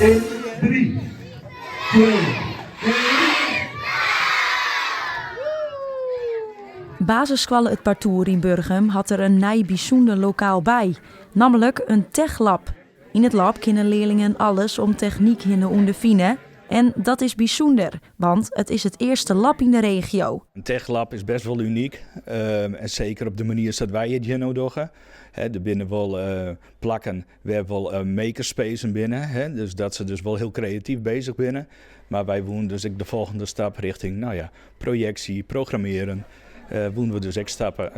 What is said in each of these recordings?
In 3, 2, 1. Basisskoalle It Partoer yn Burgum hat der in nij bysûnder lokaal by, nammentlik in techlab. Yn it lab kinne learlingen alles om technyk hinne ûnderfine. En dat is bysûnder, want it is it earste lab yn de regio. In techlab is best wol unyk en seker op de manier sa't wy it hjir no dogge. Der binne wol plakken wêr wol makerspaces binne, dus dat se dus wol hiel kreatyf beuzich binne. Mar wy woene dus ek de folgjende stap rjochting, no ja, projeksje, programmearjen, woene we dus ek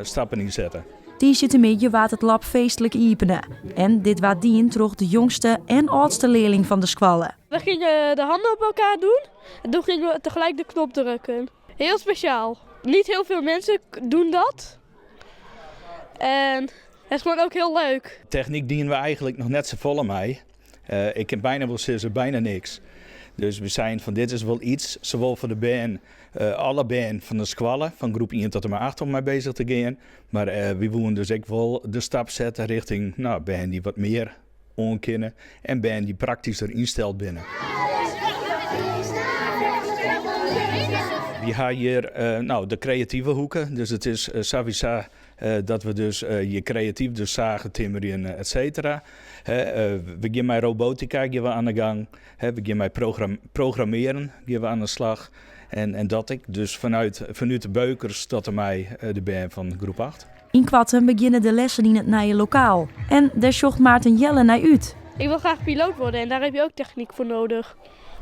stappen ynsette. Tiisdeitemiddei waard it lab feestlik iepene. En dit waard dien troch de jongste en âldste learling fan de skoalle. We gingen de handen op elkaar doen en toen gingen we tegelijk de knop drukken. Heel speciaal. Niet heel veel mensen doen dat. En het is gewoon ook heel leuk. Technyk diene we eigentlik noch net safolle mei. Ik kin byna wol sizze, byna niks. Dus we seinen fan dit is wol yts, sawol foar de bern, alle bern fan de skoalle, fan groep 1 tot en mei 8 om mei beuzich te gean. Mar wy woene dus ek wol de stap sette rjochting, no, bern dy't wat mear oankinne en bern dy't praktysker ynsteld binne. Wy ha hjir, no, de kreative hoeke, dus it is sawiesa dat we dus hjir kreatyf dus sage, timmerjen, et cetera. We gean mei robotika gean we oan de gang. We gean mei programmearjen gean we oan de slach. En dat ek dus fanút de beukers tot en mei de bern fan groep 8. Ynkoarten begjinne de lessen yn it nije lokaal. En dêr sjocht Maarten Jelle nei út. Ik wil graag piloot worden en daar heb je ook techniek voor nodig.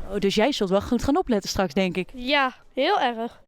Oh, dus jij zult wel goed gaan opletten straks, denk ik. Ja, heel erg.